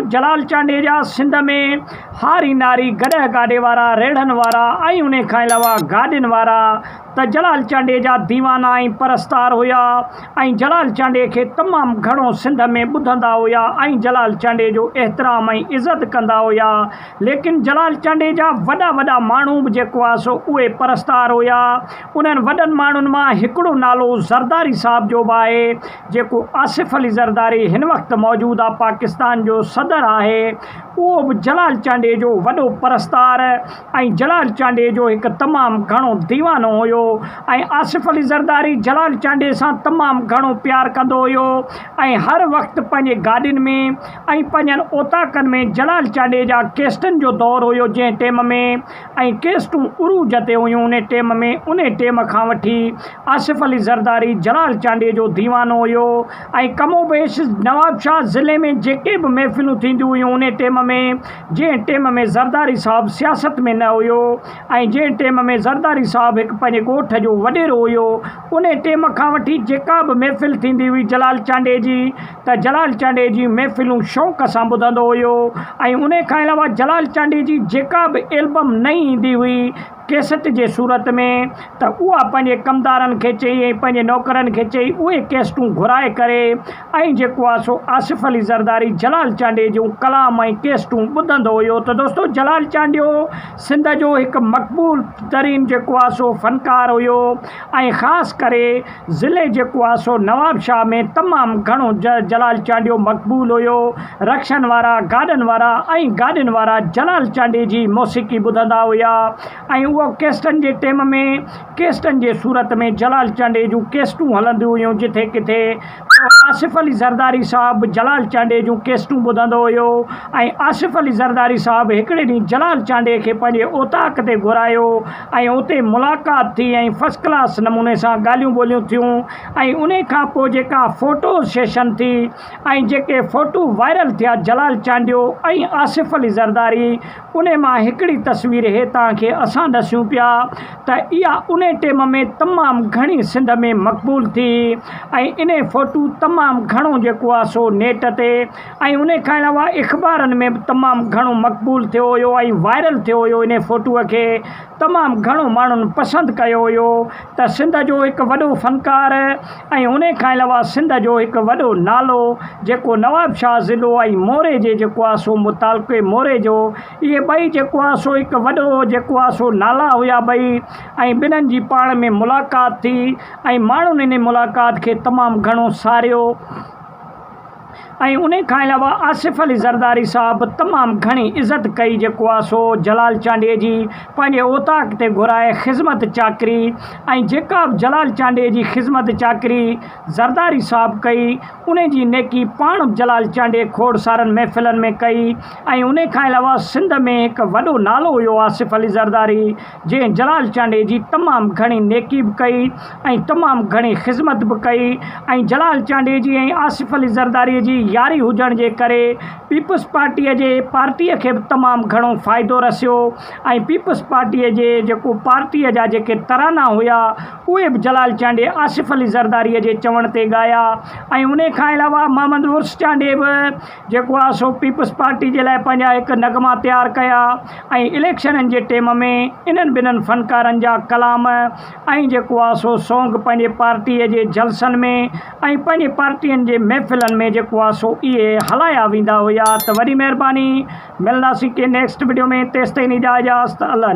جلال چانڊيي جا سنڌ ۾ هاري ناري، گڏهه گاڏي وارا، ريڙهن وارا ۽ انهي کان علاوه گاڏين وارا ته جلال چانڊيي جا ديوانا ۽ پرستار هيا ۽ جلال چانڊيي کي تمام گهڻو سنڌ ۾ ٻڌندا هيا ۽ جلال چانڊيي جو احترام ۽ عزت ڪندا هيا ليڪن جلال چانڊيي جا وڏا وڏا ماڻهو به جيڪو آهي سو اهي پرستار هيا انهن وڏن ماڻهن مان هڪڙو نالو زرداري صاحب جو به آهي جيڪو آصف علي زرداري هن وقت موجوده پاڪستان جو صدر آهي اهو به جلال چانڊيي جو وڏو پرستار ۽ جلال چانڊيي جو هڪ تمام گهڻو ديوانو هيو ۽ آصف علي زرداري جلال چانڊيي سان تمام گهڻو پيار ڪندو هيو ۽ هر وقت پنهنجي گاڏين ۾ ۽ پنهنجن اوطاقن ۾ جلال چانڊيي جا ڪيسٽن جو دور هيو جنهن ٽيم ۾ ۽ ڪيسٽون عروج تي هيون انهي ٽيم ۾ انهي ٽيم کان وٺي آصف علي زرداري جلال چانڊيي جو ديوانو هيو ۽ ڪم و بيش نوابشاهه ضلعي ۾ جيڪي به محفلون ٿينديون هيون انهي ٽيم ۾ جنهن ٽيم ۾ زرداري صاحب سياست ۾ نه هيو ۽ جنهن ٽيم ۾ زرداري صاحب هڪ پنهنجي ڳوٺ جو وڏيرو هيو انهي ٽيم کان وٺي جيڪا به محفل ٿيندي هئي جلال چانڊيي جي ته جلال چانڊيي جي محفلون شوق سان ٻڌندو هيو ۽ انهي کان علاوه جلال چانڊيي جي جيڪا به البم نئين ايندي هئي ڪيسٽ جي صورت ۾ ته اها پنهنجي ڪمدارن کي چئي ۽ پنهنجي نوڪرن کي چئي اهي ڪيسٽون گهرائي ڪري ۽ جيڪو آهي سو آصف علي زرداري جلال چانڊيي جون ڪلام ۽ ڪيسٽون ٻڌندو هيو ته دوستو جلال چانڊيو سنڌ جو هڪ مقبول ترين جيڪو آهي سو فنڪار هيو ۽ خاص ڪري ضلعي جيڪو آ سو نوابشاهه ۾ تمام گهڻو جلال چانڊيو مقبول هيو. رڪشن وارا، گاڏن وارا ۽ گاڏين وارا جلال چانڊيي جي موسيقي ٻڌندا هيا ۽ اهو ڪيسٽن جي ٽيم ۾ ڪيسٽن جي صورت ۾ جلال چانڊيي جون ڪيسٽون هلنديون هيون جٿي ڪٿي پوء آصف علي زرداري صاحب به جلال چانڊيي جون ڪيسٽون ٻڌندو هيو ۽ آصف علي زرداري صاحب هڪڙي ڏينهن جلال چانڊيي کي پنهنجي اوطاق تي گهرايو ۽ اتي ملاقات ٿي ۽ فرسٽ ڪلاس نموني سان ڳالهيون ٻولهيون ٿيون ۽ انهي کان پوء جيڪا فوٽو سيشن ٿي ۽ جيڪي فوٽو وائرل ٿيا جلال چانڊيو ۽ آصف علي زرداري انهي مان هڪڙي تصوير هي توهان کي اسان ڏسيون پيا ته اها انهي ٽيم ۾ تمام گهڻي سنڌ ۾ مقبول ٿي ۽ انهي فوٽو تمام گهڻو جيڪو آهي سو نيٽ تي ۽ انهي کان علاوه اخبارن ۾ به تمام گهڻو مقبول ٿيو هيو ۽ وائرل ٿيو هيو انهي فوٽوء کي تمام گهڻو ماڻهن پسند ڪيو هيو ته سنڌ جو هڪ وڏو فنڪار ۽ انهي کان علاوه سنڌ جو هڪ وڏو نالو جيڪو نوابشاهه ضلعو ۽ موري جي جيڪو آهي سو تعلقي موري جو اهي ٻئي جيڪو آهي سو هڪ وڏو جيڪو آهي سو نالا هيا ٻئي ۽ ٻنهن جي پاڻ ۾ ملاقات ٿي ۽ ماڻهن انهي ملاقات کي تمام گهڻو ساريو. ۽ انهي کان علاوه آصف علي زرداري صاحب به تمام گهڻي عزت ڪئي جيڪو آ سو جلال چانڊيي جي پنهنجي اوطاق تي گهرائي خذمت چاڪري ۽ جيڪا به جلال چانڊيي جي خذمت چاڪري زرداري صاحب ڪئي انهي جي نيڪي پاڻ به جلال چانڊيي کوڙ سارن محفلن ۾ ڪئي ۽ انهي کان علاوه سنڌ ۾ هڪ وڏو نالو هيو آصف علي زرداري جنهن جلال چانڊيي جي تمام گهڻي نيڪي به ڪئي ۽ تمام گهڻي خذمت به ڪئي ۽ جلال چانڊيي جي ۽ آصف علي زرداري جي ياري هجڻ جي ڪري پيپلز پارٽيء جي پارٽيء کي به تمام گهڻو فائدو رسيو ۽ پيپلز پارٽيء جي جيڪو پارٽيء جا جيڪي ترانا هيا اهي به جلال چانڊيي آصف علي زرداري جي چوڻ تي ڳايا ۽ انهي کان علاوه محمد عرس چانڊيي به جيڪو آهي سو پيپلز پارٽي جي لاء پنهنجا هڪ نغما تيار ڪيا ۽ اليڪشنن جي ٽيم ۾ انهن ٻنهن فنڪارن جا ڪلام ۽ جيڪو آهي سو سونگ پنهنجي پارٽيء جي جلسن ۾ ۽ پنهنجي پارٽين جي محفلن ۾ جيڪو آهي سو اهي هلايا ويندا هيا ته وڏي مهرباني ملنداسين ڪنهن نيڪسٽ وڊيو ۾ تيستائين اجازت الله.